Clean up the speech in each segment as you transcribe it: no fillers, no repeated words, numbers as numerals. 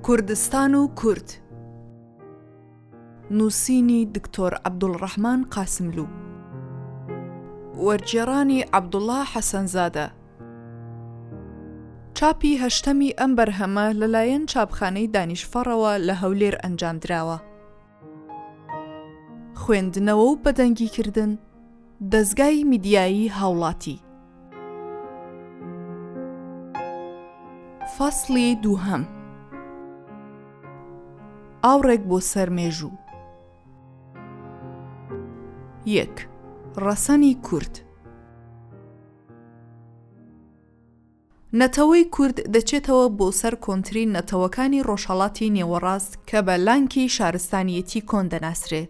کوردستان و کورد نووسینی دکتۆر عەبدولڕەحمان قاسملوو وەرگێڕانی عەبدوڵڵا حەسەنزادە چاپی هەشتەمی ئەم بەرهەمە لەلایەن چاپخانەی دانیشفەڕەوە لە هەولێر ئەنجامدراوە. خوێندنەوە و بەدەنگیکردن، دەزگای میدیایی هاوڵاتی. فەسڵی دووهەم ئاوڕێک بۆ سەر مێژوو. یەک، ڕەسەنی کورد. نەتەوەی کورد دەچێتەوە بۆ سەر کۆنترین نەتەوەکانی ڕۆژهەڵاتی نێوەڕاست کە بە لانکی شارستانیەتی کۆن دەناسرێ.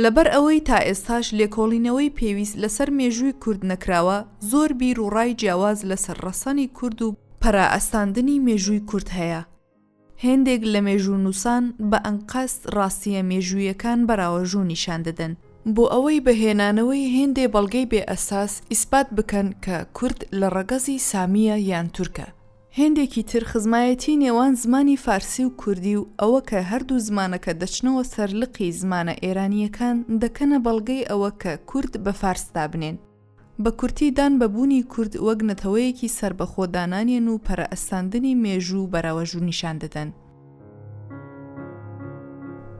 لەبەر ئەوەی تا ئێستاش لێکۆڵینەوەی پێویست لەسەر مێژووی کورد نەکراوە، زۆر بیر و ڕای جیاواز لەسەر ڕەسەنی کورد و پەرائەستاندنی مێژووی کورد هەیە. هێندێک لە مێژوونووسان بە ئەنقەست ڕاستییە مێژوویەکان بەراوەژوو نیشان دەدەن، بۆ ئەوەی بە هێنانەوەی هێندێ بەڵگەی بێ ئەساس ئیسبات بکەن کە کورد لە ڕەگەزی سامییە یان تورکە. هێندێکی تر خزمایەتی نێوان زمانی فارسی و کوردی و ئەوە کە هەردوو زمانەکە دەچنەوە سەر لقی زمانە ئێرانییەکان دەکەنە بەڵگەی ئەوە کە کورد بە فارس دابنێن. بە کورتی دان بە بوونی کورد وەک نەتەوەیەکی سەربەخۆ دانانێن و پەرەئەستاندنی مێژوو بەرەوەژوو نیشان دەدەن.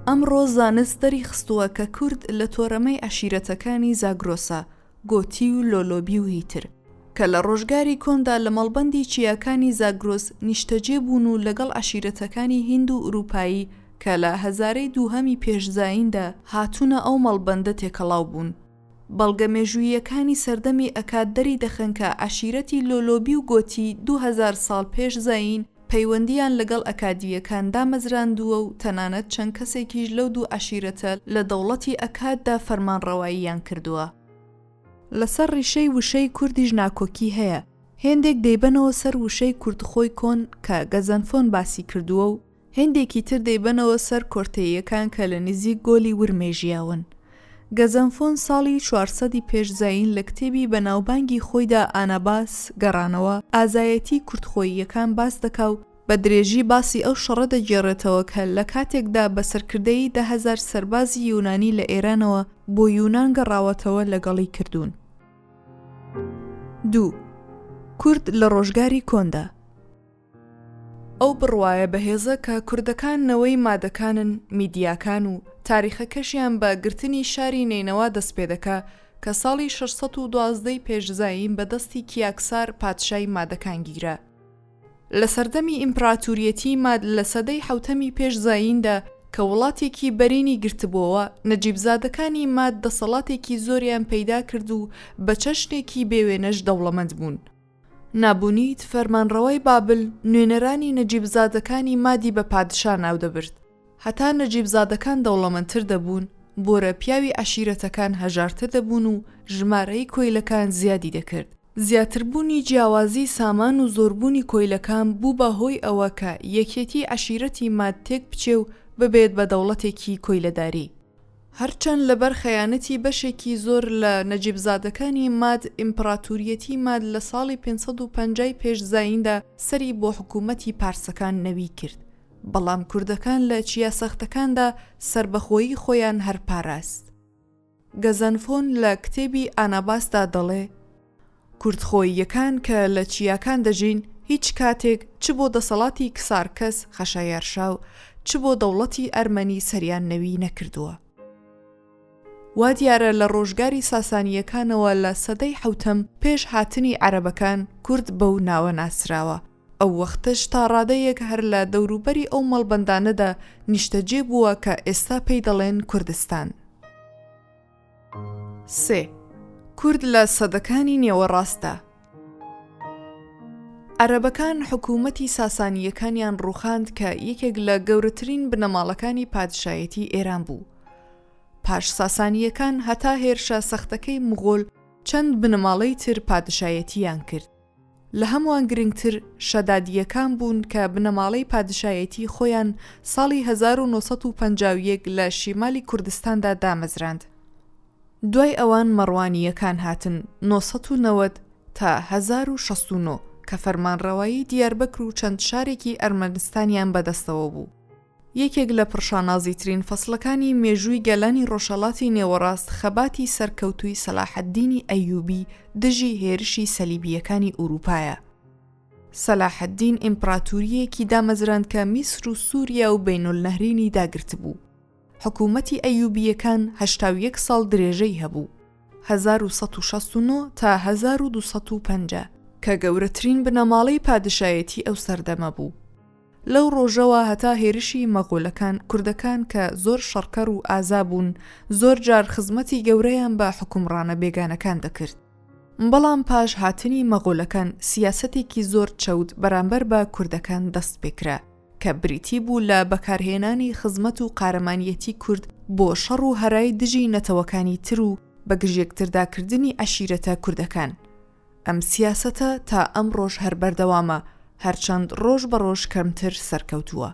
ئەمڕۆ زانست دەریخستووە کە کورد لە تۆرەمەی عەشیرەتەکانی زاگرۆسە، گۆتی و لۆلۆبی و هیتر، کە لە ڕۆژگاری کۆندا لە مەڵبەندی چیاکانی زاگرۆس نیشتەجێ بوون و لەگەڵ عەشیرەتەکانی هیند و ئورووپایی کە لە هەزارەی دووهەمی پێش زاییندا هاتوونە ئەو مەڵبەندە تێکەڵاو بوون. بەڵگە مێژووییەکانی سەردەمی ئەکاد دەری دەخەن کە عەشیرەتی لۆلۆبی و گۆتی 2000 ساڵ پێش زایین پەیوەندییان لەگەڵ ئەکادییەکان دامەزراندووە و تەنانەت چەند کەسێکیش لەو دوو عەشیرەتە لە دەوڵەتی ئەکاددا فەرمانڕەواییان کردووە. لەسەر ڕیشەی وشەی کوردیش ناکۆکی هەیە، هێندێک دەیبەنەوە سەر وشەی کوردخۆی کۆن کە گەزەنفۆن باسی کردووە و هێندێکی تر دەیبەنەوە سەر کۆرتێییەکان کە لە نزیک گۆلی ورمێ ژیاون. گەزەنفۆن ساڵی 400 ی پێش زایین لە کتێبی بەناوبانگی خۆیدا ئاناباس، گەڕانەوە، ئازایەتیی کوردخۆییەکان باس دەکا و بە درێژی باسی ئەو شەڕە دەگێڕێتەوە کە لە کاتێکدا بە سەرکردەیی 10,000 سەربازی یونانی لە ئێرانەوە بۆ یونان گەڕاوەتەوە لەگەڵی کردوون. دوو. کورد لە ڕۆژگاری کۆندا. ئەو بڕوایە بەهێزە کە کوردەکان نەوەی مادەکانن، میدیاکان، و تاریخەکەشیان بە گرتنی شاری نەینەوا دەست پێدەکا کە ساڵی 612 ی پێش زایین بە دەستی کیاکسار پادشای مادەکان گیرا. لە سەردەمی ئیمپراتوریەتی ماد لە سەدەی حەوتەمی پێش زاییندا کە وڵاتێکی بەرینی گرتبۆوە، نەجیبزادەکانی ماد دەسەڵاتێکی زۆریان پەیدا کرد و بە چەشنێکی بێوێنەش دەوڵەمەند بوون. نابونید، فەرمانڕەوای بابل، نوێنەرانی نەجیبزادەکانی مادی بە پادشا ناودەبرد. هەتا نەجیبزادەکان دەوڵەمەندتر دەبوون، بۆرە پیاوی عەشیرەتەکان هەژارتر دەبوون و ژمارەی کۆیلەکان زیادی دەکرد. زیاتربوونی جیاوازی سامان و زۆربوونی کۆیلەکان بوو بە هۆی ئەوە کە یەکێتی عەشیرەتی ماد تێک بچێ و ببێت بە دەوڵەتێکی کۆیلەداری. هەرچەند لەبەر خەیانەتی بەشێکی زۆر لە نەجیبزادەکانی ماد ئیمپڕاتوریەتی ماد لە ساڵی 550 ی پێش زاییندا سەری بۆ حکوومەتی پارسەکان نەوی کرد بەڵام کوردەکان لە چیا سەختەکاندا سەربەخۆیی خۆیان هەر پاراست. گەزەنفۆن لە کتێبی ئاناباسدا دەڵێ، کوردخۆییەکان کە لە چیاکان دەژین هیچ کاتێک چ بۆ دەسەڵاتی کسارکەس، خەشایارشا، و چ بۆ دەوڵەتی ئەرمەنی سەریان نەوی نەکردووە. وا دیارە لە ڕۆژگاری ساسانییەکانەوە لە سەدەی حەوتەم پێش هاتنی عەرەبەکان کورد بەو ناوە ناسراوە. ئەو وەختەش تا ڕادەیەک هەر لە دەوروبەری ئەو مەڵبەندانەدا نیشتەجێ بووە کە ئێستا پێی دەڵێن کوردستان. سێ، کورد لە سەدەکانی نێوەڕاستدا. عەرەبەکان حکوومەتی ساسانییەکانیان ڕووخاند کە یەکێک لە گەورەترین بنەماڵەکانی پادشایەتی ئێران بوو. پاش ساسانییەکان هەتا هێرشە سەختەکەی مغۆل چەند بنەماڵەی تر پادشایەتییان کرد. لە هەمووان گرنگتر شەدادییەکان بوون کە بنەماڵەی پادشایەتی خۆیان ساڵی 1951 لە شیمالی کوردستاندا دامەزراند. دوای ئەوان مەڕوانییەکان هاتن 990 تا 1069 کە فەرمانڕەوایی دیاربەکر و چەند شارێکی ئەرمەنستانیان بەدەستەوە بوو. یەکێک لە پڕشانازیترین فەسڵەکانی مێژووی گەلانی ڕۆژهەڵاتی نێوەڕاست خەباتی سەرکەوتووی سەلاحەدینی ئەیوبی دژی هێرشی سەلیبییەکانی ئورووپایە. سەلاحەدین ئیمپڕاتورییەکی دامەزراند کە میسر و سووریا و بەینولنەهرینی داگرتبوو. حکوومەتی ئەیوبییەکان 81 ساڵ درێژەی هەبوو، 1169 تا 1250، کە گەورەترین بنەماڵەی پادشایەتی ئەو سەردەمە بوو. لەو ڕۆژەوە هەتا هێرشی مەغۆلەکان، کوردەکان کە زۆر شەڕکەر و ئازا بوون، زۆر جار خزمەتی گەورەیان بە حوکمڕانە بێگانەکان دەکرد. بەڵام پاش هاتنی مەغۆلەکان سیاسەتێکی زۆر چەوت بەرامبەر بە کوردەکان دەست پێکرا کە بریتی بوو لە بەکارهێنانی خزمەت و قارەمانیەتی کورد بۆ شەڕ و هەرای دژی نەتەوەکانی تر و بەگژیەکترداکردنی عەشیرەتە کوردەکان. ئەم سیاسەتە تا ئەمڕۆش هەر بەردەوامە، هەرچەند ڕۆژ بە ڕۆژ کەمتر سەرکەوتووە.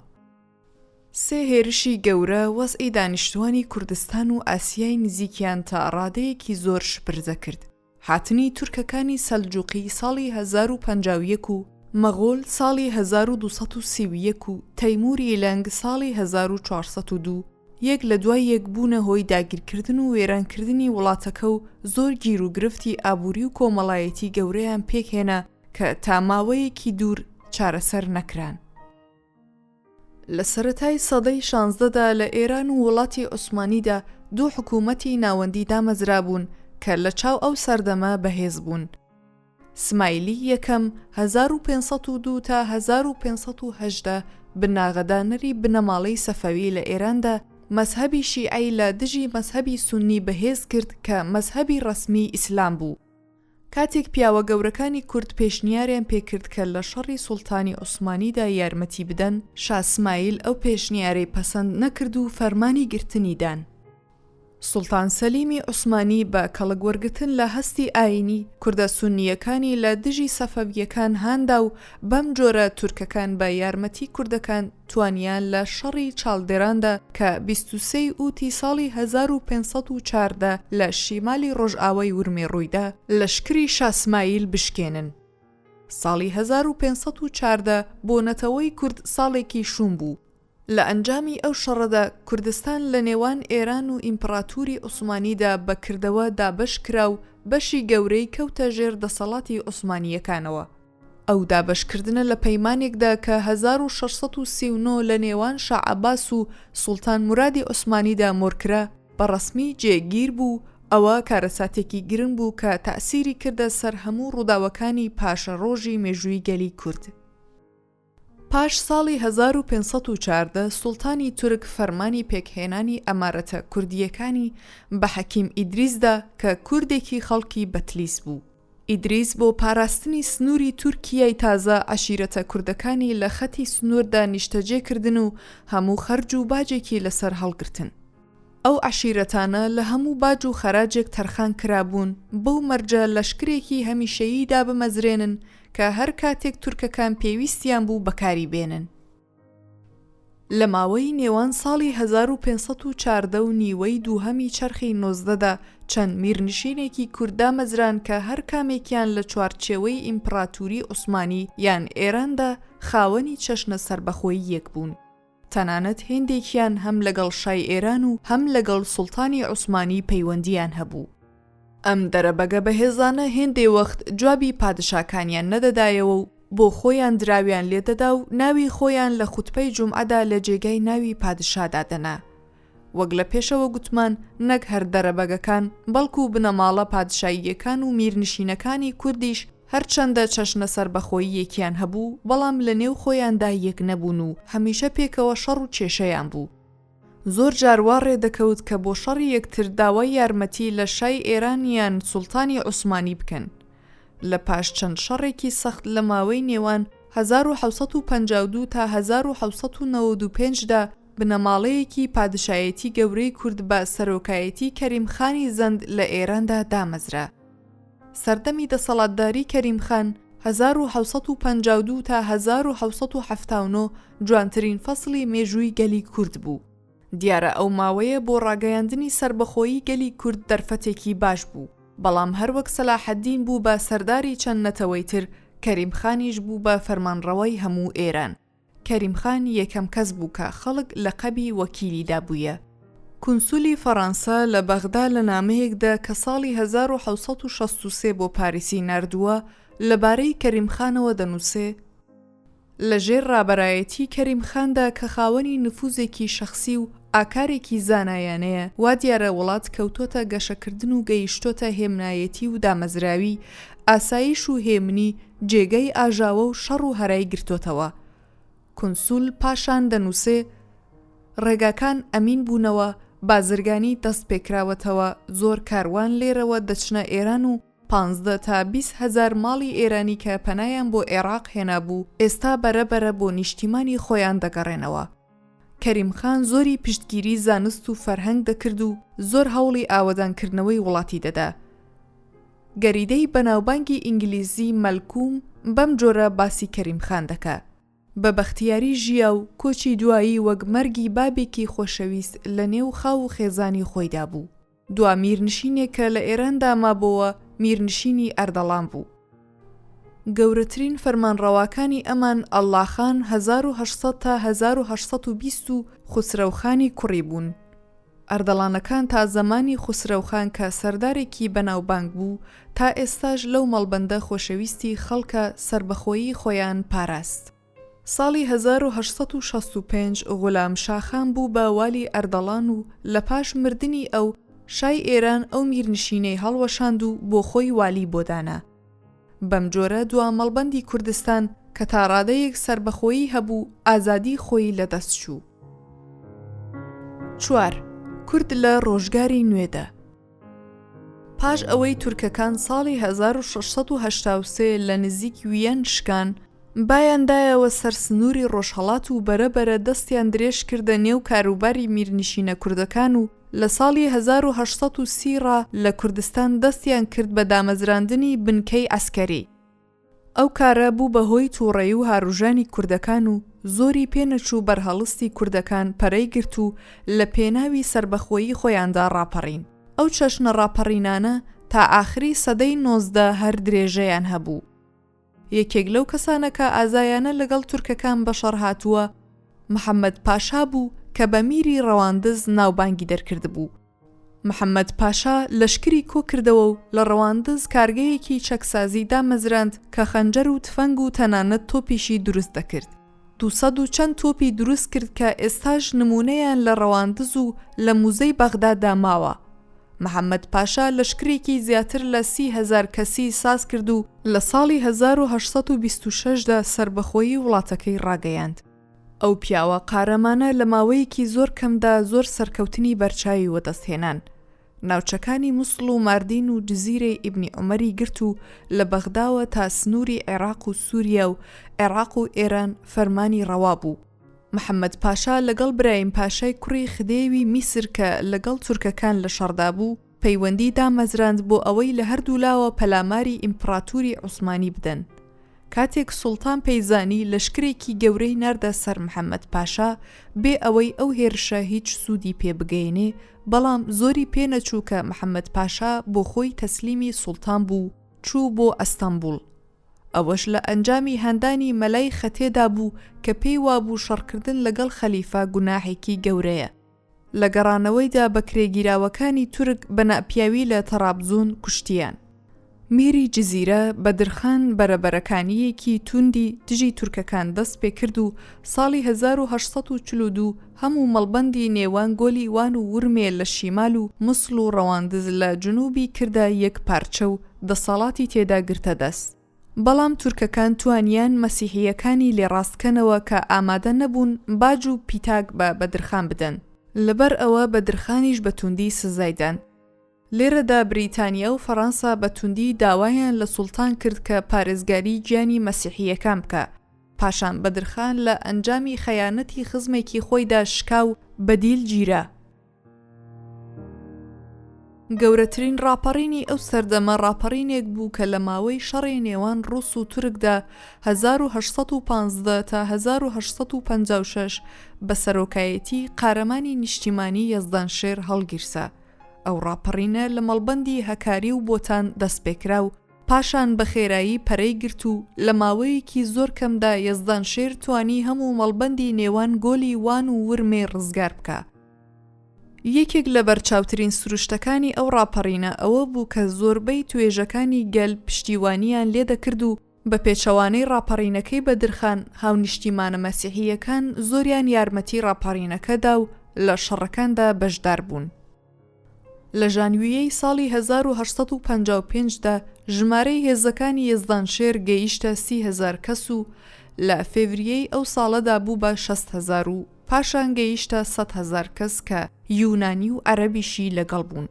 سێ هێرشی گەورە وەزعی دانیشتووانی کوردستان و ئاسیای نزیکیان تا ڕادەیەکی زۆر شپرزە کرد، هاتنی تورکەکانی سەلجوقی ساڵی 1051 و مەغۆل ساڵی 1231 و تەیمووری لەنگ ساڵی 1402 یەک لە دوای یەک بوونە هۆی داگیرکردن و وێرانکردنی وڵاتەکە و زۆر گیروگرفتی ئابووری و کۆمەڵایەتی گەورەیان پێکهێنا کە تا ماوەیەکی دوور چارەسەر نەکران. لە سەرەتای سەدەی شانزدەدا لە ئێران و وڵاتی عوسمانیدا دوو حکوومەتی ناوەندی دامەزرابوون کە لە چاو ئەو سەردەمە بەهێز بوون. سمایلی یەکەم، 1502 تا 1518، بناغەدانەری بنەماڵەی سەفەوی لە ئێراندا، مەزهەبی شیعەی لە دژی مەزهەبی سوننی بەهێز کرد کە مەزهەبی ڕەسمیی ئیسلام بوو. کاتێک پیاوە گەورەکانی کورد پێشنیاریان پێ کرد کە لە شەڕی سوڵتانی عوسمانیدا یارمەتی بدەن، شا سمایل ئەو پێشنیارەی پەسەند نەکرد و فەرمانی گرتنی دان. سوڵتان سەلیمی عوسمانی بە کەڵک وەرگرتن لە هەستی ئایینی، کوردە سوننییەکانی لە دژی سەفەوییەکان هان دا و بەم جۆرە تورکەکان بە یارمەتی کوردەکان توانیان لە شەڕی چاڵدێراندا کە 23 ی ئووتی ساڵی 1514 لە شیمالی ڕۆژئاوای ورمێ ڕوویدا، لەشکری شا سمایل بشکێنن. ساڵی 1514 بۆ نەتەوەی کورد ساڵێکی شووم بوو. لە ئەنجامی ئەو شەڕەدا کوردستان لە نێوان ئێران و ئیمپڕاتوری عوسمانیدا بە کردەوە دابەش کرا و بەشی گەورەی کەوتە ژێر دەسەڵاتی عوسمانییەکانەوە. ئەو دابەشکردنە لە پەیمانێکدا کە 1639 لە نێوان شا عەباس و سوڵتان مورادی عوسمانیدا مۆرکرا، بە ڕەسمی جێگیر بوو، ئەوە کارەساتێکی گرنگ بوو کە تەئسیری کردە سەر هەموو ڕووداوەکانی پاشەڕۆژی مێژووی گەلی کورد. پاش ساڵی 1514 سوڵتانی تورک فەرمانی پێکهێنانی ئەمارەتە کوردییەکانی بە حەکیم ئیدریس دا کە کوردێکی خەڵکی بەتلیس بوو. ئیدریس بۆ پاراستنی سنووری تورکیای تازە عەشیرەتە کوردەکانی لە خەتی سنووردا نیشتەجێ کردن و هەموو خەرج و باجێکی لەسەر هەڵگرتن. ئەو عەشیرەتانە لە هەموو باج و خەراجێک تەرخان کرابوون بەو مەرجە لەشکرێکی هەمیشەیی دابمەزرێنن کە هەر کاتێک تورکەکان پێویستیان بوو بەکاری بێنن. لە ماوەی نێوان ساڵی 1514 و نیوەی دووهەمی چەرخی 19 دا چەند میرنشینێکی کورد دامەزران کە هەر کامێکیان لە چوارچێوەی ئیمپڕاتوری عوسمانی یان ئێراندا خاوەنی چەشنە سەربەخۆییەک بوون. تەنانەت هێندێکیان هەم لەگەڵ شای ئێران و هەم لەگەڵ سوڵتانی عوسمانی پەیوەندییان هەبوو. ئەم دەرەبەگە بەهێزانە هێندێ وەخت جوابی پادشاکانیان نەدەدایەوە و بۆ خۆیان دراویان لێ دەدا و ناوی خۆیان لە خوتبەی جومعەدا لە جێگای ناوی پادشادا دەنا. وەک لە پێشەوە گوتمان نەک هەر دەرەبەگەکان بەڵکوو بنەماڵە پادشاییەکان و میرنشینەکانی کوردیش هەرچەندە چەشنە سەربەخۆییەکیان هەبوو بەڵام لە نێو خۆیاندا یەک نەبوون و هەمیشە پێکەوە شەڕ و کێشەیان بوو. زۆر جار وا ڕێ دەکەوت کە بۆ شەڕی یەکتر داوای یارمەتی لە شای ئێران یان سوڵتانی عوسمانی بکەن. لە پاش چەند شەڕێکی سەخت لە ماوەی نێوان 1752 تا 1795 دا بنەماڵەیەکی پادشایەتی گەورەی کورد بە سەرۆکایەتی کەریم خانی زەند لە ئێراندا دامەزرا. سەردەمی دەسەڵاتداری کەریم خان، 1752 تا 1779، جوانترین فەسڵی مێژووی گەلی کورد بوو. دیارە ئەو ماوەیە بۆ ڕاگەیاندنی سەربەخۆیی گەلی کورد دەرفەتێکی باش بوو، بەڵام هەروەک سەلاحەدین بوو بە سەرداری چەند نەتەوەی تر، کەریم خانیش بوو بە فەرمانڕەوای هەموو ئێران. کەریم خان یەکەم کەس بوو کە خەڵک لەقەبی وەکیلی دابوویە. کونسولی فەڕانسە لە بەغدا لە نامەیەکدا کە ساڵی 1763 بۆ پاریسی ناردووە، لە بارەی کەریم خانەوە دەنووسێ، لە ژێر ڕابەرایەتی کەریم خاندا کە خاوەنی نفوزێکی شەخسی و ئاکارێکی زانایانەیە، وا دیارە وڵات کەوتۆتە گەشەکردن و گەیشتۆتە هێمنایەتی و دامەزراوی، ئاسایش و هێمنی جێگای ئاژاوە و شەڕ و هەرای گرتۆتەوە. کونسول پاشان دەنووسێ، ڕێگاکان ئەمین بوونەوە، بازرگانی دەست پێکراوەتەوە، زۆر کاروان لێرەوە دەچنە ئێران و 15 تا 20 هەزار ماڵی ئێرانی کە پەنایان بۆ ئێڕاق هێنابوو، ئێستا بەرە بەرە بۆ نیشتیمانی خۆیان دەگەڕێنەوە. کەریم خان زۆری پشتگیری زانست و فەرهەنگ دەکرد و زۆر هەوڵی ئاوەدانکردنەوەی وڵاتی دەدا. گەریدەی بەناوبانگی ئینگلیزی مەلکوم بەم جۆرە باسی کەریم خان دەکا. بە بەختیاری ژیا و کۆچی دوایی وەک مەرگی بابێکی خۆشەویست لە نێو خاو و خێزانی خۆیدا بوو. دوا میرنشینێک کە لە ئێراندا مابۆوە میرنشینی ئەردەڵان بوو. گەورەترین فەرمانڕەواکانی ئەمان ئەڵڵاخان 1800 تا 1820 و خوسرەوخانی کوڕی بوون. ئەردەڵانەکان تا زەمانی خوسرەوخان کە سەردارێکی بەناوبانگ بوو، تا ئێستاش لەو مەڵبەندە خۆشەویستی خەڵکە سەربەخۆیی خۆیان پاراست. ساڵی 1865 غولام شاخان بوو بە والی ئەردەڵان و لە پاش مردنی ئەو، شای ئێران ئەو میرنشینەی هەڵوەشاند و بۆ خۆی والی بۆ دانا. بەم جۆرە دوا مەڵبەندی کوردستان کە تا ڕادەیەک سەربەخۆیی هەبوو، ئازادیی خۆی لە دەست چوو. چوار، کورد لە ڕۆژگاری نوێدا. پاش ئەوەی تورکەکان ساڵی 1683 لە نزیک ویەن شکان، بایان دایەوە سەر سنووری ڕۆژهەڵات و بەرە بەرە دەستیان درێژ کردە نێو کاروباری میرنشینە کوردەکان و لە ساڵی 1830 ڕا لە کوردستان دەستیان کرد بە دامەزراندنی بنکەی عەسکەری. ئەو کارە بوو بە هۆی تووڕەیی و هاروژانی کوردەکان و زۆری پێ نەچوو بەرهەڵستی کوردەکان پەرەی گرت و لە پێناوی سەربەخۆیی خۆیاندا ڕاپەڕین. ئەو چەشنە ڕاپەڕینانە تا ئاخری سەدەی 19 هەر درێژەیان هەبوو. یەکێک لەو کەسانە کە ئازایانە لەگەڵ تورکەکان بەشەڕ هاتووە، محەمەد پاشا بوو کە بە میری ڕەواندز ناوبانگی دەرکردبوو. محەمەد پاشا لەشکری کۆکردەوە و لە ڕەواندز کارگەیەکی چەکسازی دامەزراند کە خەنجەر و تفەنگ و تەنانەت تۆپیشی دروست دەکرد. دووسەد و چەند تۆپی دروست کرد کە ئێستاش نموونەیان لە ڕەواندز و لە موزەی بەغدادا ماوە. محەمەد پاشا لەشکرێکی زیاتر لە 30 هەزار کەسی ساز کرد و لە ساڵی 1826 دا سەربەخۆیی وڵاتەکەی ڕاگەیاند. ئەو پیاوە قارەمانە لە ماوەیەکی زۆر کەمدا زۆر سەرکەوتنی بەرچاوی وەدەست هێنان. ناوچەکانی موسڵ و ماردین و جزیرەی ئیبنی عومەری گرت و لە بەغداوە تا سنووری عێراق و سووریا و عێراق و ئێران فەرمانی ڕەوا بوو. محەمەد پاشا لەگەڵ برایم پاشای کوڕی خدێوی میسر کە لەگەڵ تورکەکان لە شەڕدا بوو، پەیوەندی دامەزراند بۆ ئەوەی لە هەردوولاوە پەلاماری ئیمپڕاتوری عوسمانی بدەن. کاتێک سوڵتان پێیزانی لەشکرێکی گەورەی ناردە سەر محەمەد پاشا بێ ئەوەی ئەو هێرشە هیچ سوودی پێ بگەیەنێ، بەڵام زۆری پێ نەچوو کە محەمەد پاشا بۆ خۆی تەسلیمی سوڵتان بوو و چوو بۆ ئەستەنبوڵ. ئەوەش لە ئەنجامی هاندانی مەلای خەتێدا بوو کە پێی وابوو شەڕکردن لەگەڵ خەلیفە گوناحێکی گەورەیە. لە گەڕانەوەیدا بەکرێگیراوەکانی تورک بە ناپیاوی لە تەڕابزون کوشتیان. میری جزیرە بەدرخان بەرەبەرەکانییەکی توندی دژی تورکەکان دەست پێکرد و ساڵی 1842 هەموو مەڵبەندی نێوان گۆلی وان و ورمێ لە شیمال و موسڵ و ڕەواندز لە جنوبی کردە یەک پارچە و دەسەڵاتی تێدا گرتە دەست. بەڵام تورکەکان توانیان مەسیحییەکانی لێ ڕاست کەنەوە کە ئامادە نەبوون باج و پیتاک بە بەدرخان بدەن. لەبەر ئەوە بەدرخانیش بە توندی سزای دان. لێرەدا بریتانیا و فەڕەنسا بە توندی داوایان لە سوڵتان کرد کە پارێزگاری گیانی مەسیحییەکان بکا. پاشان بەدرخان لە ئەنجامی خەیانەتی خزمێکی خۆیدا شکا و بە دیل گیرا. گەورەترین ڕاپەڕینی ئەو سەردەمە ڕاپەڕینێک بوو کە لە ماوەی شەڕی نێوان ڕووس و تورکدا 1815 تا 1856 بە سەرۆکایەتی قارەمانی نیشتیمانی یەزدانشێر هەڵگیرسا. ئەو ڕاپەڕینە لە مەڵبەندی هەکاری و بۆتان دەستپێکرا و. پاشان بە خێرایی پەرەی گرت و لە ماوەیەکی زۆر کەمدا یەزدانشێر توانی هەموو مەڵبەندی نێوان گۆلی وان و ورمێ ڕزگار بکا. یەکێک لە بەرچاوترین سروشتەکانی ئەو ڕاپەڕینە ئەوە بوو کە زۆربەی توێژەکانی گەل پشتیوانییان لێ دەکرد و بە پێچەوانەی ڕاپەڕینەکەی بەدرخان، هاونیشتیمانە مەسیحییەکان زۆریان یارمەتی ڕاپەڕینەکە دا و لە شەڕەکاندا بەشدار بوون. لە ژانویەی ساڵی 1855 دا ژمارەی هێزەکانی یەزدانشێر گەیشتە 30 هەزار کەس و لە فێڤریەی ئەو ساڵەدا بوو بە 60 هەزار و پاشان گەیشتە 100 هەزار کەس کە یونانی و عەرەبیشی لەگەڵ بوون.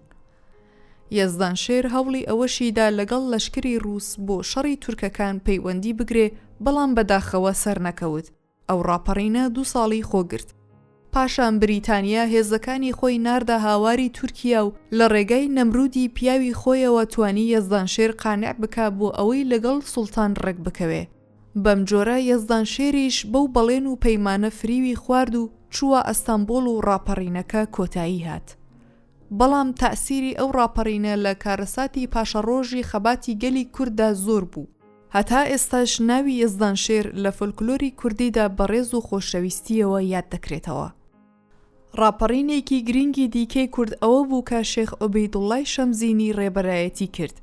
یەزدانشێر هەوڵی ئەوەشی دا لەگەڵ لەشکری ڕووس بۆ شەڕی تورکەکان پەیوەندی بگرێ بەڵام بەداخەوە سەرنەکەوت. ئەو ڕاپەڕینە دوو ساڵی خۆ گرت. پاشان بریتانیا هێزەکانی خۆی ناردە هاواری تورکیا و لە ڕێگای نەمرودی پیاوی خۆیەوە توانی یەزدانشێر قانع بکا بۆ ئەوەی لەگەڵ سوڵتان ڕێک بکەوێ. بەم جۆرە یەزدانشێریش بەو بەڵێن و پەیمانە فریوی خوارد و چووە ئەستەنبوڵ و ڕاپەڕینەکە کۆتایی هات. بەڵام تەئسیری ئەو ڕاپەڕینە لە کارەساتی پاشەڕۆژی خەباتی گەلی کورددا زۆر بوو. هەتا ئێستاش ناوی یەزدانشێر لە فۆلکلۆری کوردیدا بە ڕێز و خۆشەویستییەوە یاد دەکرێتەوە. ڕاپەڕینێکی گرینگی دیکەی کورد ئەوە بوو کە شێخ عوبەیدوڵڵای شەمزینی ڕێبەرایەتی کرد.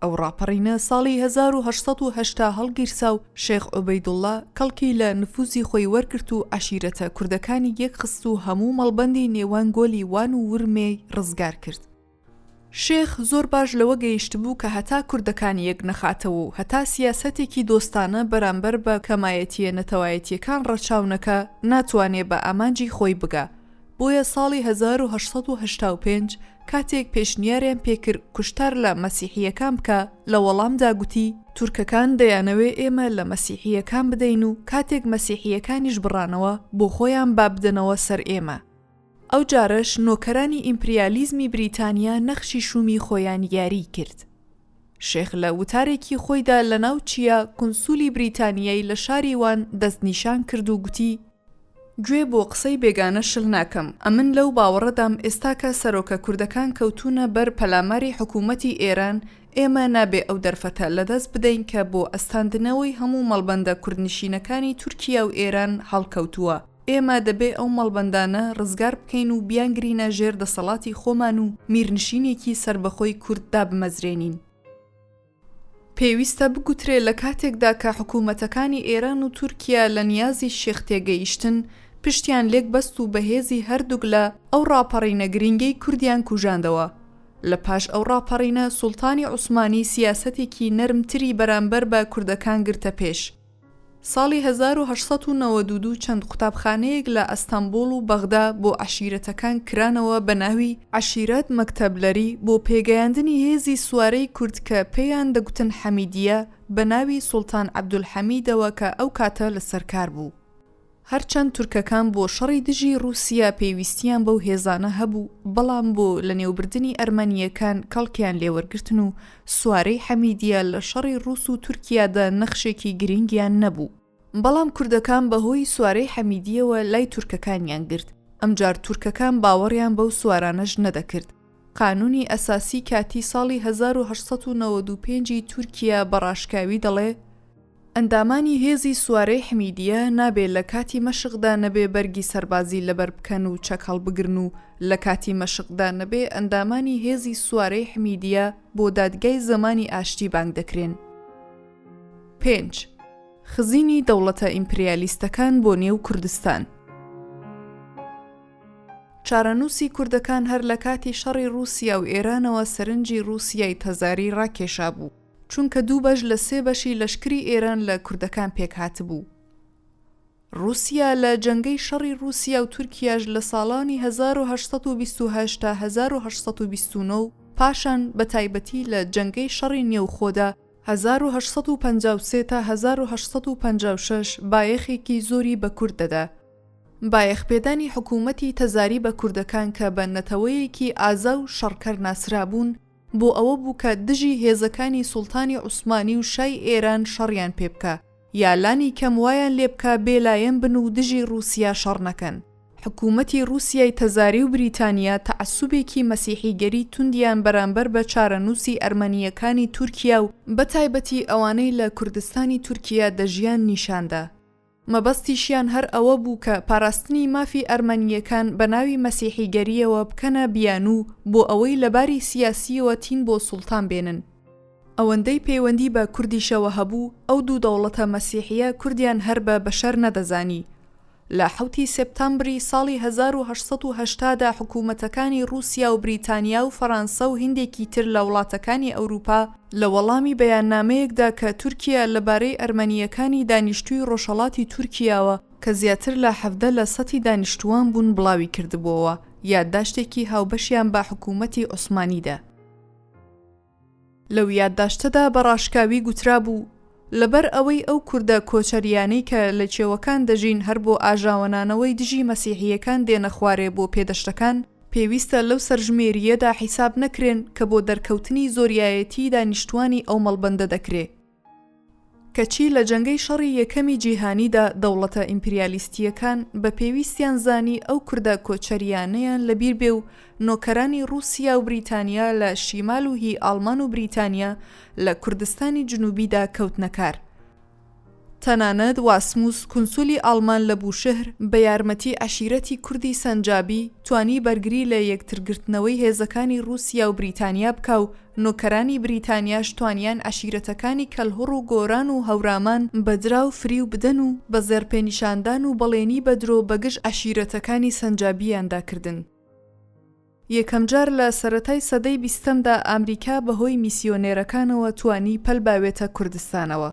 ئەو ڕاپەڕینە ساڵی 1880 هەڵگیرسا و شێخ عوبەیدوڵڵا کەڵکی لە نفوزی خۆی وەرگرت و عەشیرەتە کوردەکانی یەکخست و هەموو مەڵبەندی نێوان گۆلی وان و ورمێی ڕزگار کرد. شێخ زۆر باش لەوە گەیشتبوو کە هەتا کوردەکان یەک نەخاتەوە و هەتا سیاسەتێکی دۆستانە بەرامبەر بە کەمایەتییە نەتەوایەتییەکان ڕەچاو نەکا ناتوانێ بە ئامانجی خۆی بگا بۆیە ساڵی 1885 کاتێک پێشنیاریان پێکرد کوشتار لە مەسیحییەکان بکا لە وەڵامدا گوتی، تورکەکان دەیانەوێ ئێمە لە مەسیحییەکان بدەین و کاتێک مەسیحییەکانیش بڕانەوە بۆ خۆیان با بدەنەوە سەر ئێمە. ئەو جارەش نۆکەرانی ئیمپریالیزمی بریتانیا نەخشی شوومی خۆیان یاریی کرد. شێخ لە وتارێکی خۆیدا لە ناو چیا کونسولی بریتانیای لە شاری وان دەستنیشان کرد و گوتی، گوێ بۆ قسەی بێگانە شل ناکەم، ئەمن لەو باوەڕەدام ئێستاکە سەرۆکە کوردەکان کەوتوونە بەر پەلاماری حکوومەتی ئێران، ئێمە نابێ ئەو دەرفەتە لە دەست بدەین کە بۆ ئەستاندنەوەی هەموو مەڵبەندە کوردنشینەکانی تورکیا و ئێران هەڵکەوتووە. ئێمە دەبێ ئەو مەڵبەندانە ڕزگار بکەین و بیانگرینە ژێر دەسەڵاتی خۆمان و میرنشینێکی سەربەخۆی کورد دابمەزرێنین. پێویستە بگوترێ لە کاتێکدا کە حکوومەتەکانی ئێران و تورکیا لە نیازی شێخ تێگەیشتن، پشتیان لێک بەست و بە هێزی هەردووک لا ئەو ڕاپەڕینە گرینگەی کوردیان کوژاندەوە. لە پاش ئەو ڕاپەڕینە سوڵتانی عوسمانی سیاسەتێکی نەرمتری بەرامبەر بە کوردەکان گرتە پێش. ساڵی 1892 چەند قوتابخانەیەک لە ئەستەنبوڵ و بەغدا بۆ عەشیرەتەکان کرانەوە بە ناوی، عەشیرەت مەکتەبلەری، بۆ پێگەیاندنی هێزی سوارەی کورد کە پێیان دەگوتن حەمیدیە بە ناوی سوڵتان عەبدولحەمیدەوە کە ئەو کاتە لەسەر کار بوو. هەرچەند تورکەکان بۆ شەڕی دژی ڕووسیا پێویستیان بەو هێزانە هەبوو، بەڵام بۆ لەنێوبردنی ئەرمەنییەکان کەڵکیان لێوەرگرتن و سوارەی حەمیدیە لە شەڕی ڕووس و تورکیادا نەخشێکی گرینگیان نەبوو. بەڵام کوردەکان بە هۆی سوارەی حەمیدیەوە لای تورکەکانیان گرت، ئەمجار تورکەکان باوەڕیان بەو سوارانەش نەدەکرد. قانوونی ئەساسی کاتی ساڵی 1895 ی تورکیا بە ڕاشکاوی دەڵێ، ئەندامانی هێزی سوارەی حمیدیە نابێ لە کاتی مەشقدا نەبێ بەرگی سەربازی لەبەر بکەن و چەک هەڵبگرن و لە کاتی مەشقدا نەبێ ئەندامانی هێزی سوارەی حمیدیە بۆ دادگای زەمانی ئاشتی بانگ دەکرێن. پێنج. خزینی دەوڵەتە ئیمپریالیستەکان بۆ نێو کوردستان. چارەنووسی کوردەکان هەر لە کاتی شەڕی ڕووسیا و ئێرانەوە سەرنجی ڕووسیای تەزاری ڕاکێشابوو. چونکە دوو بەش لە سێ بەشی لەشکری ئێران لە کوردەکان پێکهاتبوو. ڕووسیا لە جەنگەی شەڕی ڕووسیا و تورکیاش لە ساڵانی 1828 تا 1829 و پاشان بە تایبەتی لە جەنگەی شەڕی نێوخۆدا 1853 تا 1856 بایەخێکی زۆری بە کورد دەدا. بایەخپێدانی حکوومەتی تەزاری بە کوردەکان کە بە نەتەوەیەکی ئازا و شەڕکەر ناسرابوون، بۆ ئەوە بوو کە دژی هێزەکانی سوڵتانی عوسمانی و شای ئێران شەڕیان پێ بکا، یا لانی کەم وایان لێ بکا بێ لایەن بن و دژی ڕووسیا شەڕ نەکەن. حکوومەتی ڕووسیای تەزاری و بریتانیا تەعەسوبێکی مەسیحیگەری توندیان بەرامبەر بە چارەنووسی ئەرمەنییەکانی تورکیا و بەتایبەتی ئەوانەی لە کوردستانی تورکیا دەژیان نیشان دا. مەبەستیشیان هەر ئەوە بوو کە پاراستنی مافی ئەرمەنییەکان بە ناوی مەسیحیگەرییەوە بکەنە بیانوو بۆ ئەوەی لە باری سیاسییەوە تین بۆ سوڵتان بێنن. ئەوەندەی پەیوەندی بە کوردیشەوە هەبوو، ئەو دوو دەوڵەتە مەسیحییە کوردیان هەر بە بەشەر نەدەزانی. لە حەوتی سێپتامبری ساڵی 1880 دا حکوومەتەکانی ڕووسیا و بریتانیا و فەرانسە و هیندێکی تر لە وڵاتەکانی ئەورووپا لە وەڵامی بەیاننامەیەکدا کە تورکیا لە بارەی ئەرمەنییەکانی دانیشتووی ڕۆژهەڵاتی تورکیاوە کە زیاتر لە 17 لە سەتی دانیشتووان بوون بڵاوی کردبۆوە، یادداشتێکی هاوبەشیان بە حکوومەتی عوسمانی دا. لەو یادداشتەدا بە ڕاشکاوی گوترابوو، لەبەر ئەوەی ئەو کوردە کۆچەرییانەی کە لە کێوەکان دەژین هەر بۆ ئاژاوەنانەوەی دژی مەسیحییەکان دێنە خوارێ بۆ پێدەشتەکان، پێویستە لەو سەرژمێرییەدا حیساب نەکرێن کە بۆ دەرکەوتنی زۆریایەتیی دانیشتووانی ئەو مەڵبەندە دەکرێ. کەچی لە جەنگەی شەڕی یەکەمی جیهانیدا دەوڵەتە ئیمپریالیستییەکان بە پێویستیان زانی ئەو کوردە کۆچەرییانەیان لە بیر بێ و نۆکەرانی ڕووسیا و بریتانیا لە شیمال و هی ئاڵمان و بریتانیا لە کوردستانی جنوبیدا کەوتنە کار. تەنانەت واسموس کونسولی ئاڵمان لە بوشهر بە یارمەتی عەشیرەتی کوردی سەنجابی توانی بەرگری لە یەکترگرتنەوەی هێزەکانی ڕووسیا و بریتانیا بکا و نۆکەرانی بریتانیاش توانیان عەشیرەتەکانی کەلهوڕ و گۆران و هەورامان بە دراو فریو بدەن و بە زێڕپێنیشاندان و بەڵێنی بە درۆ بە گژ عەشیرەتەکانی سەنجابییاندا کردن. یەکەمجار لە سەرەتای سەدەی بیستەمدا ئامریکا بە هۆی میسیۆنێرەکانەوە توانی پەل باوێتە کوردستانەوە.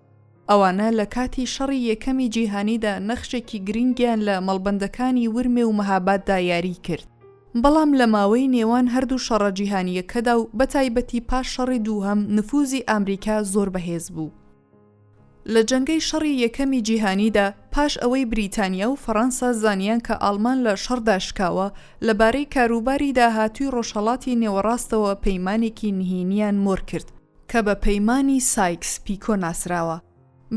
ئەوانە لە کاتی شەڕی یەکەمی جیهانیدا نەخشێکی گرنگیان لە مەڵبەندەکانی ورمێ و مەهاباددا یاریی کرد. بەڵام لە ماوەی نێوان هەردوو شەڕە جیهانییەکەدا و بەتایبەتی پاش شەڕی دووهەم نفوزی ئامریکا زۆر بەهێز بوو. لە جەنگەی شەڕی یەکەمی جیهانیدا پاش ئەوەی بریتانیا و فەڕەنسا زانیان کە ئاڵمان لە شەڕدا شکاوە، لە بارەی کاروباری داهاتووی ڕۆژهەڵاتی نێوەڕاستەوە پەیمانێکی نهینیان مۆر کرد کە بە پەیمانی سایکس پیکۆ ناسراوە.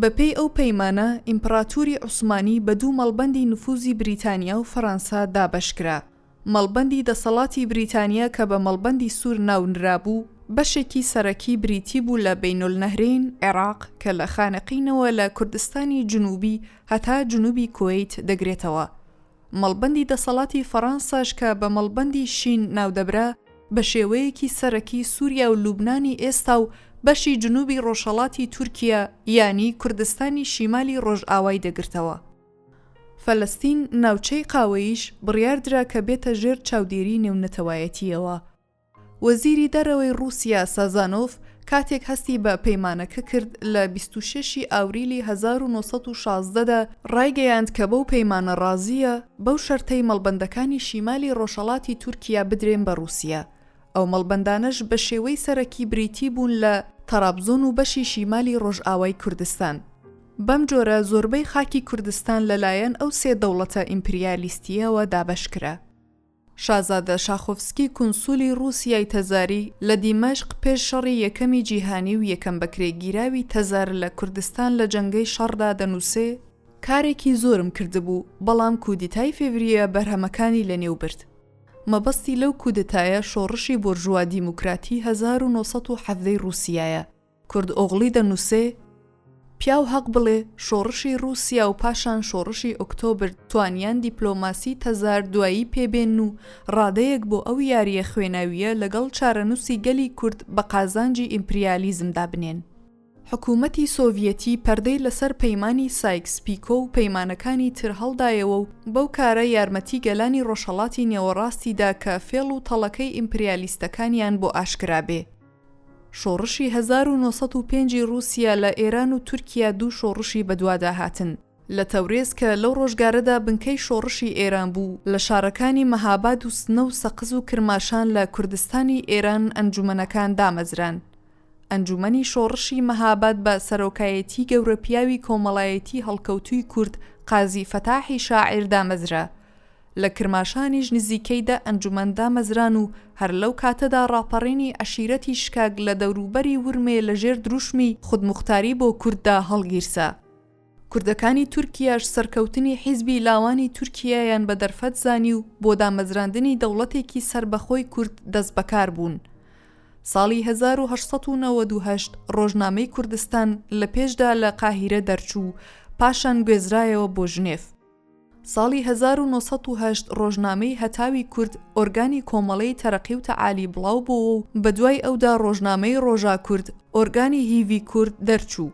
بە پێی ئەو پەیمانە ئیمپڕاتوری عوسمانی بە دوو مەڵبەندی نفوزی بریتانیا و فەڕەنسا دابەش کرا. مەڵبەندی دەسەڵاتی بریتانیا کە بە مەڵبەندی سوور ناو نرابوو، بەشێکی سەرەکی بریتی بوو لە بەینولنەهرەین، عێراق، کە لە خانەقینەوە لە کوردستانی جنوبی هەتا جنوبی کوەیت دەگرێتەوە. مەڵبەندی دەسەڵاتی فەڕانساش کە بە مەڵبەندی شین ناودەبرا، بە شێوەیەکی سەرەکی سوریا و لوبنانی ئێستا و بەشی جنوبی ڕۆژهەڵاتی تورکیا یانی کوردستانی شیمالی ڕۆژئاوای دەگرتەوە. فەلەستین ناوچەی قاوەییش بڕیار درا کە بێتە ژێر چاودێری نێونەتەوایەتییەوە. وەزیری دەرەوەی ڕووسیا سازانۆف کاتێک هەستی بە پەیمانەکە کرد لە 26 ی ئاوریلی 1916 دا ڕایگەیاند کە بەو پەیمانە ڕازییە بەو شەرتەی مەڵبەندەکانی شیمالی ڕۆژهەڵاتی تورکیا بدرێن بە ڕووسیا ئەو مەڵبەندانەش بە شێوەی سەرەکی بریتی بوون لە تەرابزۆن و بەشی شیمالی ڕۆژئاوای کوردستان. بەم جۆرە زۆربەی خاکی کوردستان لە لایەن ئەو سێ دەوڵەتە ئیمپریالیستییەوە دابەش کرا. شازادە شاخۆفسکی کونسولی ڕووسیای تەزاری لە دیمەشق پێش شەڕی یەکەمی جیهانی و یەکەم بەکرێگیراوی تەزار لە کوردستان لە جەنگەی شەڕدا دەنووسێ، کارێکی زۆرم کردبوو، بەڵام کودیتای فێڤریە بەرهەمەکانی لەنێو برد. مەبەستی لەو کودەتایە شۆڕشی بۆرژوا دیموکراتی 1917 ی ڕووسیایە. کوردئۆغڵی دەنووسێ، پیاو هەق بڵێ شۆڕشی ڕووسیا و پاشان شۆڕشی ئۆکتۆبر توانیان دیپلۆماسی تەزار دوایی پێ بێنن و ڕادەیەک بۆ ئەو یارییە خوێناوییە لەگەڵ چارەنووسی گەلی کورد بە قازانجی ئیمپریالیزم دابنێن. حکوومەتی سۆڤیەتی پەردەی لەسەر پەیمانی سایکس پیکۆ و پەیمانەکانی تر هەڵدایەوە و بەو کارە یارمەتی گەلانی ڕۆژهەڵاتی نێوەڕاستی دا کە فێڵ و تەڵەکەی ئیمپریالیستەکانیان بۆ ئاشکرا بێ. شۆڕشی 1905 ی ڕووسیا لە ئێران و تورکیا دوو شۆڕشی بەدوادا هاتن. لە تەورێز کە لەو ڕۆژگارەدا بنکەی شۆڕشی ئێران بوو، لە شارەکانی مەهاباد و سنە و سەقز و کرماشان لە کوردستانی ئێران ئەنجومەنەکان دامەزران. ئەنجومەنی شۆڕشی مەهاباد بە سەرۆکایەتی گەورەپیاوی کۆمەڵایەتی هەڵکەوتووی کورد قازی فەتاحی شاعیر دامەزرا. لە کرماشانیش نزیکەی دە ئەنجومەن دامەزران و هەر لەو کاتەدا ڕاپەڕینی عەشیرەتی شکاک لە دەوروبەری ورمێ لە ژێر دروشمی خودموختاری بۆ کورد دا هەڵگیرسا. کوردەکانی تورکیاش سەرکەوتنی حیزبی لاوانی تورکیایان بە دەرفەت زانی و بۆ دامەزراندنی دەوڵەتێکی سەربەخۆی کورد دەستبەکار بوون. ساڵی 1898 ڕۆژنامەی کوردستان لە پێشدا لە قاهیرە دەرچوو، پاشان گوێزرایەوە بۆ ژنێف. ساڵی 1908 ڕۆژنامەی هەتاوی کورد ئۆرگانی کۆمەڵەی تەرەقی و تەعالی بڵاو بۆوە و بەدوای ئەودا ڕۆژنامەی ڕۆژا کورد ئۆرگانی هیڤی کورد دەرچوو.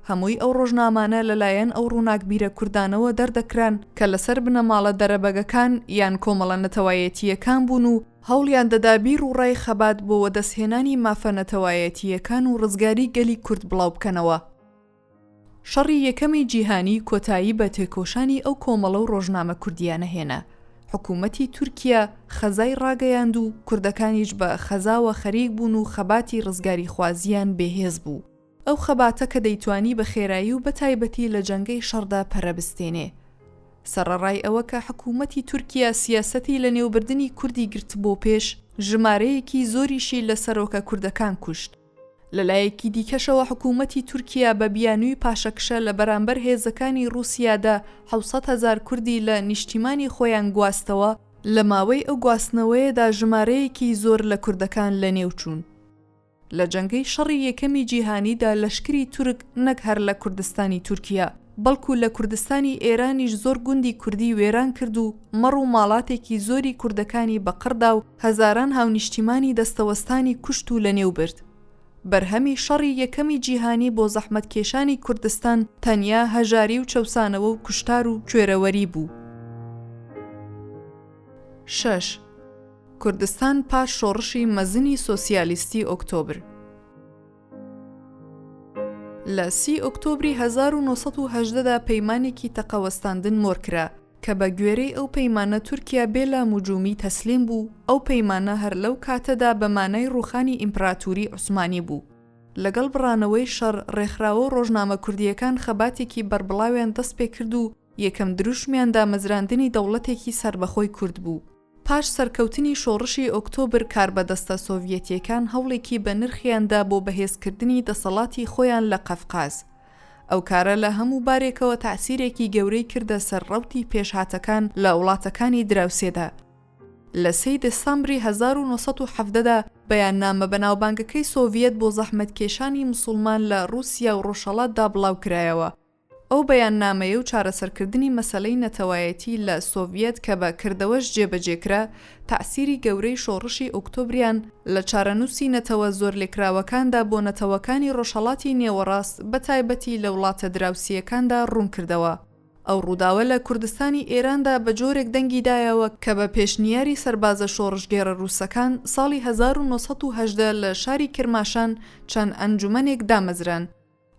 هەمووی ئەو ڕۆژنامانە لەلایەن ئەو ڕووناکبیرە کوردانەوە دەردەکران کە لەسەر بنەماڵە دەرەبەگەکان یان کۆمەڵە نەتەوایەتییەکان بوون و هەوڵیان دەدا بیر و ڕای خەبات بۆ وەدەستهێنانی مافە نەتەوایەتییەکان و ڕزگاری گەلی کورد بڵاو بکەنەوە. شەڕی یەکەمی جیهانی کۆتایی بە تێکۆشانی ئەو کۆمەڵە و ڕۆژنامە کوردییانە هێنا. حکوومەتی تورکیا خەزای ڕاگەیاند و کوردەکانیش بە خەزاوە خەریک بوون و خەباتی ڕزگاریخوازییان بێهێز بوو. ئەو خەباتە کە دەیتوانی بە خێرایی و بە تایبەتی لە جەنگەی شەڕدا پەرە بستێنێ. سەڕەڕای ئەوە کە حکوومەتی تورکیا سیاسەتی لەنێوبردنی کوردی گرتبۆ پێش، ژمارەیەکی زۆریشی لە سەرۆکە کوردەکان کوشت. لە لایەکی دیکەشەوە حکوومەتی تورکیا بە بیانووی پاشەکشە لە بەرامبەر هێزەکانی ڕووسیادا 700,000 کوردی لە نیشتیمانی خۆیان گواستەوە، لە ماوەی ئەو گواستنەوەیەدا ژمارەیەکی زۆر لە کوردەکان لەنێو چوون. لە جەنگەی شەڕی یەکەمی جیهانیدا لەشکری تورک نەک هەر لە کوردستانی تورکیا، بەڵکو لە کوردستانی ئێرانیش زۆر گوندی کوردی وێران کرد و مەڕ و ماڵاتێکی زۆری کوردەکانی بە قڕ دا و هەزاران هاونیشتیمانی دەستەوەستانی کوشت و لەنێو برد. بەرهەمی شەڕی یەکەمی جیهانی بۆ زەحمەتکێشانی کوردستان تەنیا هەژاری و چەوسانەوە و کوشتار و کوێرەوەری بوو. شەش. کوردستان پاش شۆڕشی مەزنی سۆسیالیستی ئۆکتۆبر. لە سی ئۆکتۆبری 1918 دا پەیمانێکی تەقەوەستاندن مۆر کرا، کە بە گوێرەی ئەو پەیمانە تورکیا بێ لاموجومی تەسلیم بوو، ئەو پەیمانە هەر لەو کاتەدا بە مانای ڕووخانی ئیمپراتوری عوسمانی بوو. لەگەڵ بڕانەوەی شەڕ، ڕێکخراوە و ڕۆژنامە کوردییەکان خەباتێکی بەربڵاویان دەست پێ کرد و یەکەم دروشمیان دامەزراندنی دەوڵەتێکی سەربەخۆی کورد بوو. پاش سەرکەوتنی شۆڕشی ئۆکتۆبر کاربەدەستە سۆڤیەتیەکان هەوڵێکی بەنرخیان دا بۆ بەهێزکردنی دەسەڵاتی خۆیان لە قەفقاز. ئەو کارە لە هەموو بارێکەوە تەعسیرێکی گەورەی کردە سەر ڕەوتی پێشهاتەکان لە وڵاتەکانی دراوسێدا. لە سێی دێسامبری 1917 دا بەیاننامە بەناوبانگەکەی سۆڤیەت بۆ زەحمەتکێشانی مسوڵمان لە ڕووسیا و ڕۆژهەڵاتدا بڵاوکرایەوە. ئەو بەیاننامەیە و چارەسەرکردنی مەسەلەی نەتەوایەتی لە سۆڤیەت کە بە کردەوەش جێبەجێ کرا، تەعسیری گەورەی شۆڕشی ئۆکتۆبریان لە چارەنووسی نەتەوە زۆرلێکراوەکاندا بۆ نەتەوەکانی ڕۆژهەڵاتی نێوەڕاست بە تایبەتی لە وڵاتە دراوسییەکاندا ڕوون کردەوە. ئەو ڕووداوە لە کوردستانی ئێراندا بە جۆرێک دەنگی دایەوە کە بە پێشنیاری سەربازە شۆڕشگێڕە ڕووسەکان ساڵی 1918 لە شاری کرماشان چەند ئەنجومەنێک دامەزران.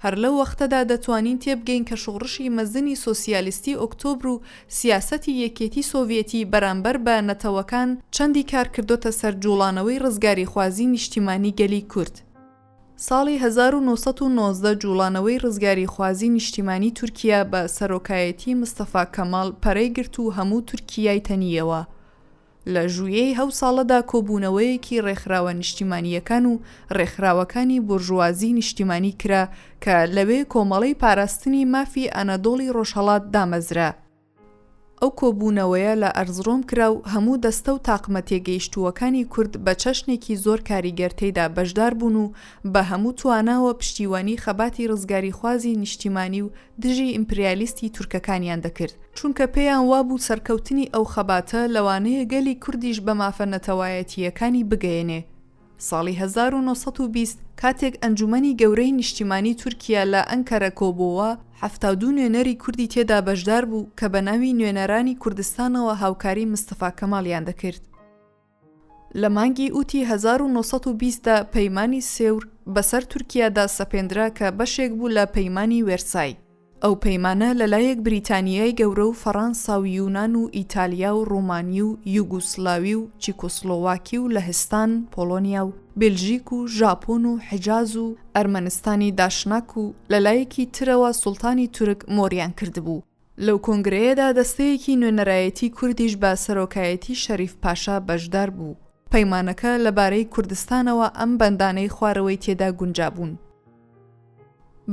هەر لەو وەختەدا دەتوانین تێبگەین کە شۆڕشی مەزنی سۆسیالیستی ئۆکتۆبر و سیاسەتی یەکێتی سۆڤیەتی بەرامبەر بە نەتەوەکان چەندی کار کردۆتە سەر جوڵانەوەی ڕزگاریخوازی نیشتیمانی گەلی کورد. ساڵی 1919 جوڵانەوەی ڕزگاریخوازی نیشتیمانی تورکیا بە سەرۆکایەتی مستەفا کەماڵ پەرەی گرت و هەموو تورکیای تەنییەوە. لە ژوئیەی ئەو ساڵەدا کۆبوونەوەیەکی ڕێکخراوە نیشتیمانییەکان و ڕێکخراوەکانی بورژوازی نیشتیمانی کرا کە لەوێ کۆمەڵەی پاراستنی مافی ئەنەدۆڵی ڕۆژهەڵات دامەزرا. ئەو کۆبوونەوەیە لە ئەرزڕۆم کرا و هەموو دەستە و تاقمە تێگەیشتووەکانی کورد بە چەشنێکی زۆر کاریگەر تێیدا بەشدار بوون و بە هەموو تواناوە پشتیوانی خەباتی ڕزگاریخوازی نیشتیمانی و دژی ئیمپریالیستی تورکەکانیان دەکرد، چونکە پێیان وابوو سەرکەوتنی ئەو خەباتە لەوانەیە گەلی کوردیش بە مافە نەتەوایەتییەکانی بگەیەنێ. ساڵی 1920 کاتێک ئەنجومەنی گەورەی نیشتیمانی تورکیا لە ئەنکەرە کۆبۆوە، 72 نوێنەری کوردی تێدا بەشدار بوو کە بە ناوی نوێنەرانی کوردستانەوە هاوکاری مستەفا کەماڵیان دەکرد. لە مانگی ئوتی 1920 دا پەیمانی سێور بەسەر تورکیادا سەپێندرا کە بەشێک بوو لە پەیمانی وێرسای. ئەو پەیمانە لەلایەک بریتانیای گەورە و فەڕانسا و یونان و ئیتالیا و ڕۆمانی و یوگوسلاوی و چیکۆسلۆواکی و لەهستان، پۆڵۆنیا و بێلژیک و ژاپۆن و حیجاز و ئەرمەنستانی داشناک و لەلایەکی ترەوە سوڵتانی تورک مۆریان کردبوو. لەو کۆنگرەیەدا دەستەیەکی نوێنەرایەتی کوردیش بە سەرۆکایەتی شەریف پاشا بەشدار بوو. پەیمانەکە لە بارەی کوردستانەوە ئەم بەندانەی خوارەوەی تێدا گونجابوون.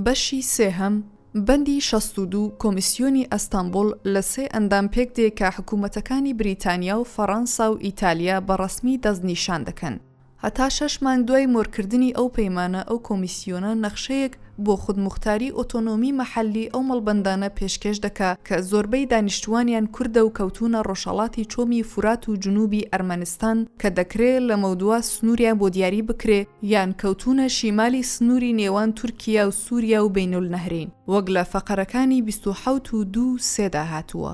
بەشی سێهەم، بەندی 62 کۆمیسیۆنی ئەستەنبوڵ لە سێ ئەندام پێک دێ کە حکوومەتەکانی بریتانیا و فەڕەنسا و ئیتالیا بە ڕەسمی دەستنیشان دەکەن. هەتا شەش مانگ دوای مۆرکردنی ئەو پەیمانە ئەو کۆمیسیۆنە نەخشەیەک بۆ خودموختاری ئۆتۆنۆمی مەحەللی ئەو مەڵبەندانە پێشکێش دەکا کە زۆربەی دانیشتووانیان کوردە و کەوتوونە ڕۆژهەڵاتی چۆمی فورات و جنووبی ئەرمەنستان کە دەکرێ لەمەودوا سنووریان بۆ دیاری بکرێ یان کەوتوونە شیمالی سنووری نێوان تورکیا و سووریا و بەینولنەهرەین وەک لە فەقەرەکانی 27 و دوو و سێ دا هاتووە.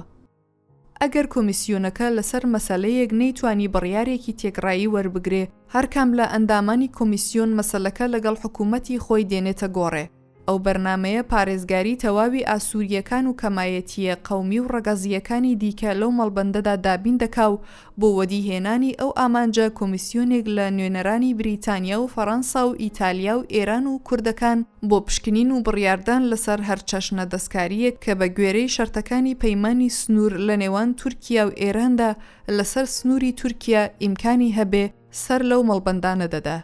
ئەگەر کۆمیسیۆنەکە لەسەر مەسەلەیەک نەیتوانی بڕیارێکی تێکڕایی وەربگرێ، هەرکام لە ئەندامانی کۆمیسیۆن مەسەلەکە لەگەڵ حکوومەتی خۆی دێنێتە گۆڕێ. ئەو بەرنامەیە پارێزگاری تەواوی ئاسوورییەکان و کەمایەتییە قەومی و ڕەگەزییەکانی دیکە لەو مەڵبەندەدا دابین دەکا و بۆ وەدی هێنانی ئەو ئامانجە کۆمیسیۆنێک لە نوێنەرانی بریتانیا و فەڕەنسا و ئیتالیا و ئێران و کوردەکان بۆ پشکنین و بڕیاردان لەسەر هەرچەشنە دەستکارییەک کە بە گوێرەی شەرتەکانی پەیمانی سنوور لە نێوان تورکیا و ئێراندا لەسەر سنووری تورکیا ئیمکانی هەبێ سەر لەو مەڵبەندانە دەدا.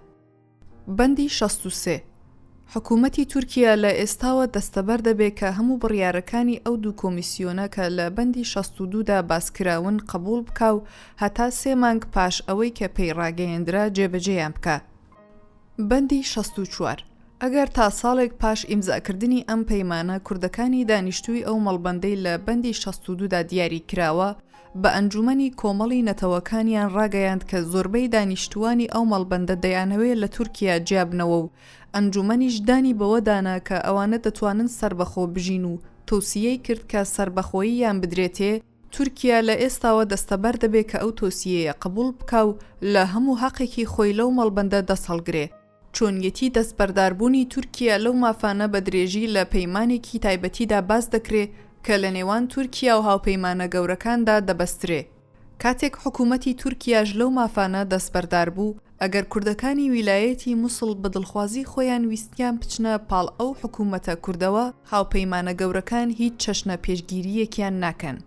بەندی 63، حکوومەتی تورکیا لە ئێستاوە دەستەبەر دەبێ کە هەموو بڕیارەکانی ئەو دوو کۆمیسیۆنە کە لە بەندی 62 دا باس کراون قەبووڵ بکا و هەتا سێ مانگ پاش ئەوەی کە پێی ڕاگەیەندرا جێبەجێیان بکا. بەندی 64، ئەگەر تا ساڵێک پاش ئیمزاکردنی ئەم پەیمانە کوردەکانی دانیشتووی ئەو مەڵبەندەی لە بەندی 62 دا دیاری کراوە بە ئەنجومەنی کۆمەڵی نەتەوەکانیان ڕاگەیاند کە زۆربەی دانیشتووانی ئەو مەڵبەندە دەیانەوێ لە تورکیا جیابنەوە و ئەنجومەنیش دانی بەوە دانا کە ئەوانە دەتوانن سەربەخۆ بژین و تەوسیەی کرد کە سەربەخۆییان بدرێتێ، تورکیا لە ئێستاوە دەستەبەر دەبێ کە ئەو تۆسیەیە قبوڵ بکا و لە هەموو هەقێکی خۆی لەو مەڵبەندە دەست هەڵگرێ. چۆنیەتی دەستبەرداربوونی تورکیا لەو مافانە بە درێژی لە پەیمانێکی تایبەتیدا باس دەکرێ کە لە نێوان تورکیا و هاوپەیمانە گەورەکاندا دەبەسترێ. کاتێک حکوومەتی تورکیاش لەو مافانە دەستبەردار بوو، ئەگەر کوردەکانی ویلایەتی موسڵ بە دڵخوازی خۆیان ویستیان بچنە پاڵ ئەو حکوومەتە کوردەوە، هاوپەیمانە گەورەکان هیچ چەشنە پێشگیرییەکیان ناکەن.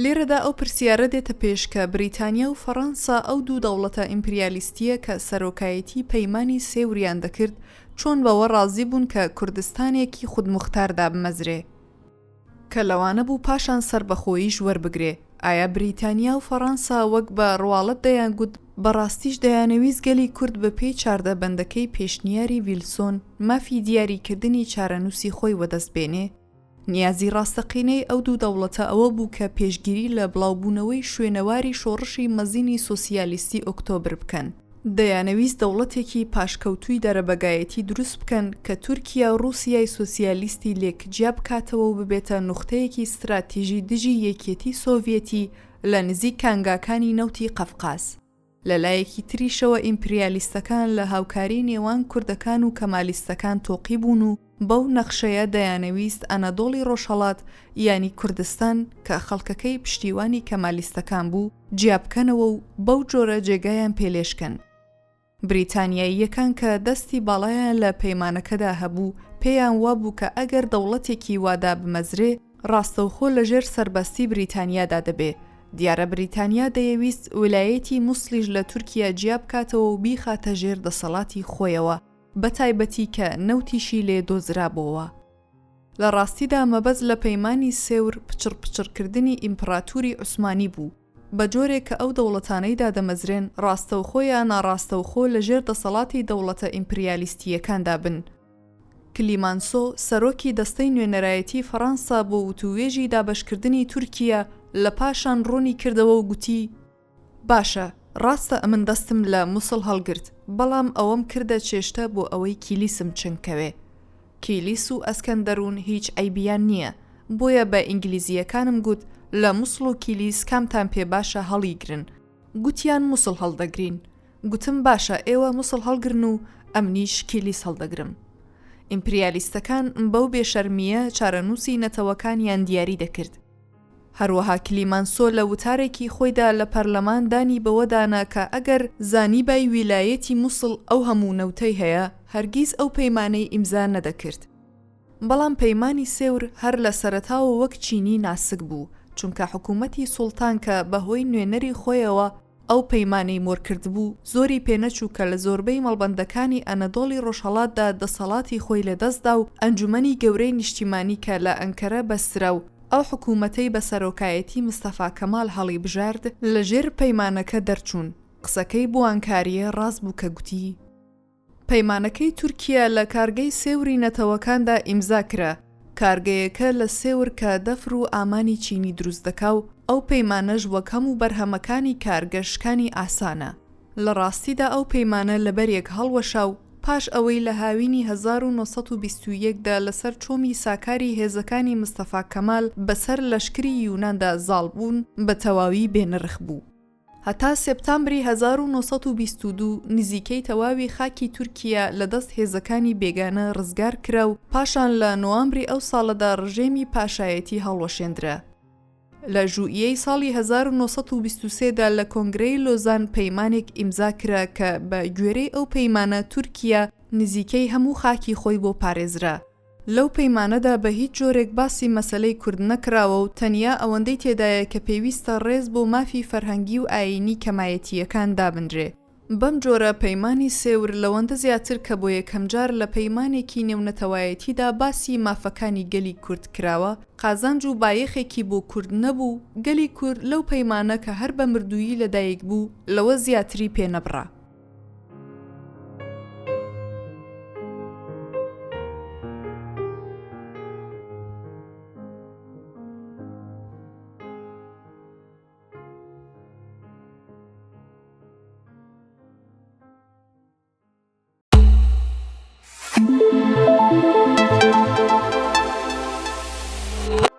لێرەدا ئەو پرسیارە دێتە پێش کە بریتانیا و فەڕەنسا ئەو دوو دەوڵەتە ئیمپریالیستییە کە سەرۆکایەتی پەیمانی سێوریان دەکرد چۆن بەوە ڕازی بوون کە کوردستانێکی خودموختار دابمەزرێ کە لەوانە بوو پاشان سەربەخۆییش وەربگرێ؟ ئایا بریتانیا و فەڕەنسا وەک بە ڕواڵەت دەیانگوت بە ڕاستیش دەیانەویست گەلی کورد بە پێی 14 بەندەکەی پێشنیاری ویلسۆن مافی دیاریکردنی چارەنووسی خۆی وەدەست بێنێ؟ نیازی ڕاستەقینەی ئەو دوو دەوڵەتە ئەوە بوو کە پێشگیری لە بڵاوبوونەوەی شوێنەواری شۆڕشی مەزینی سۆسیالیستی ئۆکتۆبر بکەن. دەیانەویست دەوڵەتێکی پاشکەوتووی دەرەبەگایەتی دروست بکەن کە تورکیا و ڕووسیای سۆسیالیستی لێک جیا بکاتەوە و ببێتە نوختەیەکی ستراتیژی دژی یەکیەتی سۆڤیەتی لە نزیک کانگاکانی نەوتی قەفقاز. لە لایەکی تریشەوە ئیمپریالیستەکان لە هاوکاری نێوان کوردەکان و کەمالیستەکان تۆقی بوون و بەو نەخشەیە دەیانەویست ئەنەدۆڵی ڕۆژهەڵات یانی کوردستان کە خەڵکەکەی پشتیوانی کەمالیستەکان بوو جیابکەنەوە و بەو جۆرە جێگایان پێ لێژکەن. بریتانیاییەکان کە دەستی باڵایان لە پەیمانەکەدا هەبوو، پێیان وابوو کە ئەگەر دەوڵەتێکی وا دابمەزرێ، ڕاستەوخۆ لە ژێر سەربەستی بریتانیادا دەبێ. دیارە بریتانیا دەیەویست ویلایەتی موسڵیش لە تورکیا جیا بکاتەوە و بیخاتە ژێر دەسەڵاتی خۆیەوە، بە تایبەتی کە نەوتیشی لێ دۆزرابۆوە. لە ڕاستیدا مەبەست لە پەیمانی سێور پچڕپچڕکردنی ئیمپڕاتوری عوسمانی بوو، بە جۆرێک کە ئەو دەوڵەتانەی دادەمەزرێن ڕاستەوخۆ یا ناڕاستەوخۆ لە ژێر دەسەڵاتی دەوڵەتە ئیمپریالیستییەکاندا بن. کلیمانسۆ، سەرۆکی دەستەی نوێنەرایەتی فەڕەنسا بۆ وتووێژی دابەشکردنی تورکیە لە پاشان ڕوونی کردەوە و گوتی، باشە، ڕاستە ئەمن دەستم لە موسڵ هەڵگرت، بەڵام ئەوەم کردە چێشتە بۆ ئەوەی کیلیسم چنگ کەوێ. کیلیس و ئەسکەندەروون هیچ عەیبیان نییە، بۆیە بە ئینگلیزییەکانم گوت لە موسڵ و کیلیس کامتان پێ باشە هەڵیگرن. گوتیان موسڵ هەڵدەگرین. گوتم باشە ئێوە موسڵ هەڵگرن و ئەمنیش کیلیس هەڵدەگرم. ئیمپریالیستەکان بەو بێشەرمییە چارەنووسی نەتەوەکانیان دیاری دەکرد. هەروەها کلیمانسۆ لە وتارێکی خۆیدا لە پەرلەمان دانی بەوەدانا کە ئەگەر زانیبای ویلایەتی موسڵ ئەو هەموو نەوتەی هەیە هەرگیز ئەو پەیمانەی ئیمزا نەدەکرد. بەڵام پەیمانی سێور هەر لە سەرەتاوە وەک چینی ناسک بوو، چونکە حکوومەتی سوڵتان کە بە هۆی نوێنەری خۆیەوە. ئەو پەیمانەی مۆر کردبوو، زۆری پێنەچوو کە لە زۆربەی مەڵبەندەکانی ئەنەدۆڵی ڕۆژهەڵاتدا دەسەڵاتی خۆی لەدەستدا و ئەنجومەنی گەورەی نیشتیمانی کە لە ئەنکەرە بەسترا و ئەو حکوومەتەی بە سەرۆکایەتی مستەفا کەمال هەڵیبژارد لە ژێر پەیمانەکە دەرچوون. قسەکەی بوانکاریێ ڕاست بوو کە گوتی. پەیمانەکەی تورکیە لە کارگەی سێوری نەتەوەکاندا ئیمزا کرا، کارگەیەکە لە سێور کە دەفر و ئامانی چینی دروست دەکا و ئەو پەیمانەش وەک هەموو بەرهەمەکانی کارگە شکانی ئاسانە. لە ڕاستیدا ئەو پەیمانە لەبەریەک هەڵوەشا و پاش ئەوەی لە هاوینی 1921 دا لەسەر چۆمی ساکاری هێزەکانی مستەفا کەمال بەسەر لەشکری یوناندا زاڵ بوون بە تەواوی بێ نرخ بوو. هەتا سێپتامبری 1922 نزیکەی تەواوی خاکی تورکیە لە دەست هێزەکانی بێگانە ڕزگار کرا و پاشان لە نۆامبری ئەو ساڵەدا ڕژێمی پاشایەتی هەڵوەشێندرا. لە ژوئیەی ساڵی 1923 دا لە کۆنگرەی لۆزان پەیمانێک ئیمزا کرا کە بە گوێرەی ئەو پەیمانە تورکیە نزیکەی هەموو خاکی خۆی بۆ پارێزرا. لەو پەیمانەدا بە هیچ جۆرێک باسی مەسەلەی کورد نەکراوە و تەنیا ئەوەندەی تێدایە کە پێویستە ڕێز بۆ مافی فەرهەنگی و ئایینی کەمایەتییەکان دابنرێ. بەم جۆرە پەیمانی سێور لەوەندە زیاتر کە بۆ یەکەمجار لە پەیمانێکی نێونەتەوایەتیدا باسی مافەکانی گەلی کورد کراوە، قازانج و بایەخێکی بۆ کورد نەبوو و گەلی کورد لەو پەیمانە کە هەر بە مردوویی لەدایک بوو لەوە زیاتری پێ نەبڕا.